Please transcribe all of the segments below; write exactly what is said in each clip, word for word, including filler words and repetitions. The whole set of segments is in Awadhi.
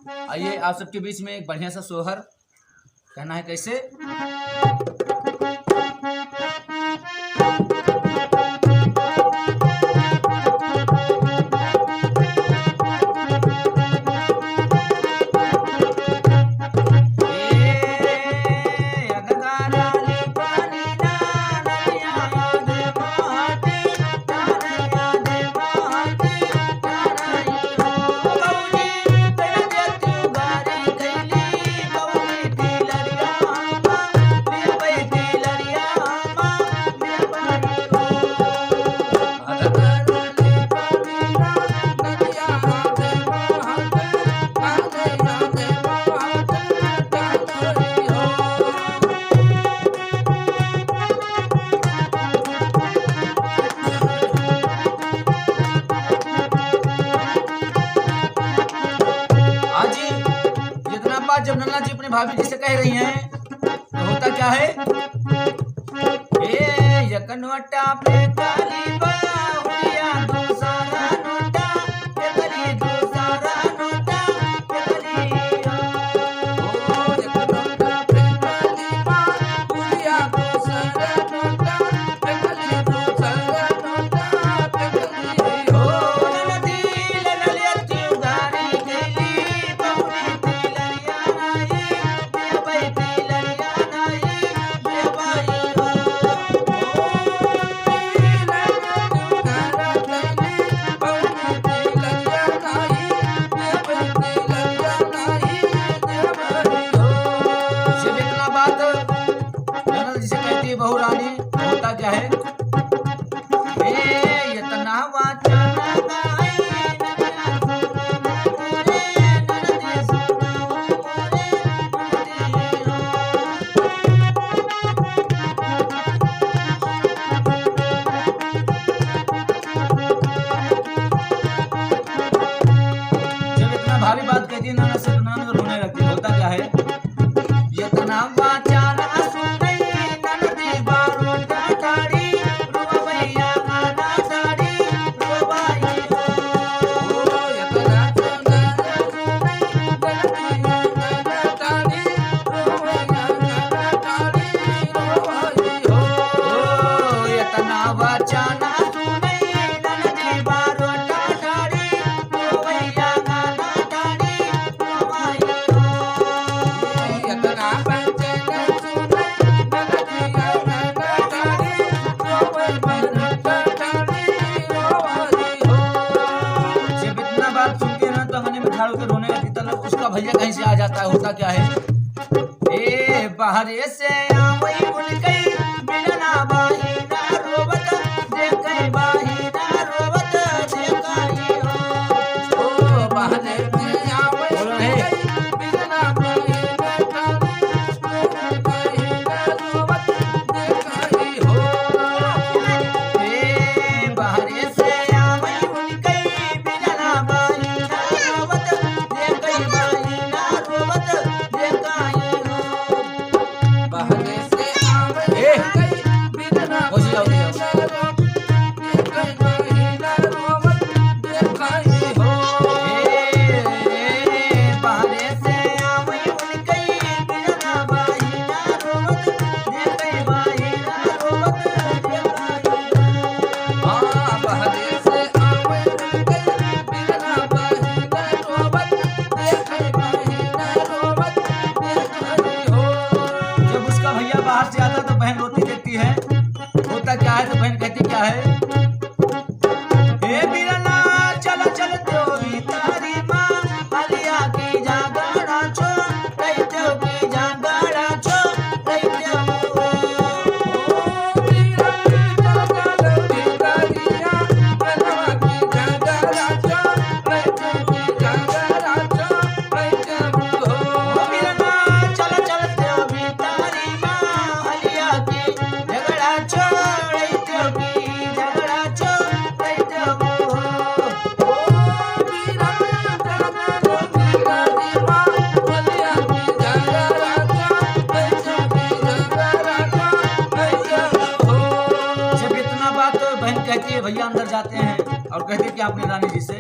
आइए, आप सबके बीच में एक बढ़िया सा सोहर कहना है। कैसे? आज ही जितना बात जब नन्ना जी अपने भाभी जी से कह रही हैं, तो होता क्या है? ए, एक नोटा पे काली बाहुरिया, दूसरा नोटा पे काली, दूसरा नोटा पे काली। ओ, एक नोटा पे काली बाहुरिया, दूसरा नोटा पे काली, दूसरा नोटा पे काली। ओ, नदी ले ले ले तू गारी गली, बहुरी तिलरिया नाई। जब इतना बात ननद जी से कहती है बहू रानी, होता क्या है? ए, इतना वाचा ना गाई, ननद जी सुनो मोरे, ननद जी सुनो मोरे, ननद जी हो। जब इतना भारी बात कहती है ननद से, तो ननद रोने लगती है। होता क्या है? इतना वाचा ना सुनई, ननद बारो टाटाड़ी, रोवैया गाना साड़ी, रोवाई हो। जब इतना बात सुनती है ना, तो अंगने में खड़ा होकर रोने लगती, तब उसका भैया कहीं से आ जाता है। होता क्या है? ए, बहरे से आवई उनकई, बिलना बाहिना रोवत, देखई बाहिना रोवत, देखई हो। ओ, बहरे से आवई उनकई, बिलना बाहिना रोवत, देखई बाहिना रोवत, देखई हो। ए, बहरे से आवई उनकई, बिलना बाहिना रोवत, देखई बाहिना रोवत, देखई हो। बहरे से आवई ए, उनकई, बिलना कोसी आओ, आओ। बाहिना रोवत, देखई बाहिना रोवत, देखई हो। ए, ए, बहरे से आवई उनकई, बिलना बाहिना रोवत, देखई बाहिना रोवत, देखई हो। हाँ, बहरे से आवई उनकई, बिलना बाहिना रोवत, देखई बाहिना रोवत, देखई हो। जब उसका भैया बाहर से आता तो बहन रोती देखती है। होता क्या है तो बहन कहती क्या है? हे बिरना, चल चल तो भीतरी माँ, हलिया की जागरा छो, रही तो की जागरा छो, रही तो ओ, ओ, बिरना, चल चल भीतरी माँ, हलिया की जागरा छो, रही तो की जागरा छो, रही तो ओ, बिरना, चल चल तो भीतरी माँ, हलिया की झगड़ा छोड़, तो की झगड़ा छोड़, तो ओ, ओ, जब इतना बात तो बहन कहती है, भैया अंदर जाते हैं और कहते हैं कि अपने रानी जी से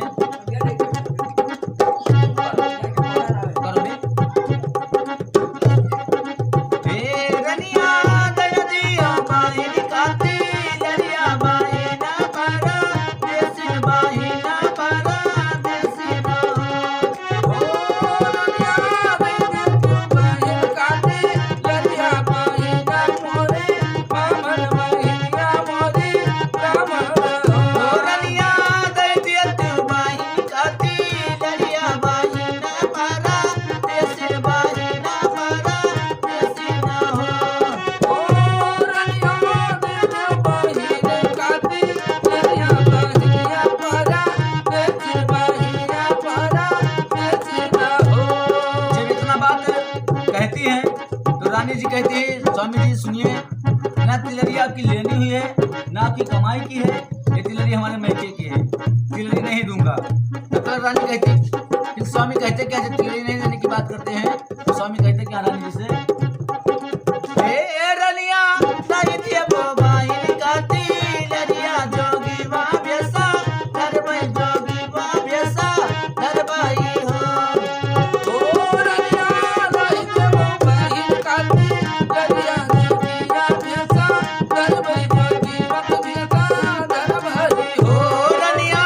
रानी जी कहती है, स्वामी जी सुनिए, ना तिलरी आपकी लेनी हुई है, ना आपकी कमाई की है, ये तिलरी हमारे मायके की है, तिलरी नहीं दूंगा। तो कल रानी कहती, फिर स्वामी कहते क्या, जब तिलरी नहीं देने की बात करते हैं, तो स्वामी कहते क्या रानी जी से, "ए, ए रनिया, नहीं दिए वो भाई का तिलरिया, जोगी बाबेसा, धरबई जोगी बाबेसा, धरबई हो।" ओ रनिया, नहीं दिए वो भाई का तिलरिया, जोगी बाबेसा, धरबई जोगी बाबेसा, धरबई हो। ओ रनिया,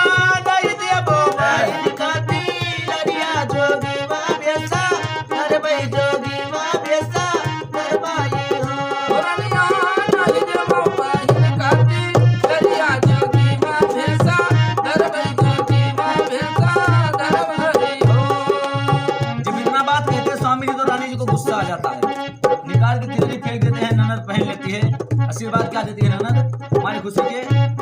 नहीं दिए वो भाई का तिलरिया, जोगी बाबेसा, धरबई जोगी बाबेसा, धरबई हो। ओ रनिया, नहीं दिए वो भाई का तिलरिया, जोगी बाबेसा, धरबई जोगी बाबेसा, धरबई हो। जब इतना बात कहते स्वामी जी तो रानी जी को गुस्सा आ जाता है, निकाल के तिलरी फेंक देते हैं, ननद पहन लेती है, आशीर्वाद क्या देती है ननद, हमारी खुशी के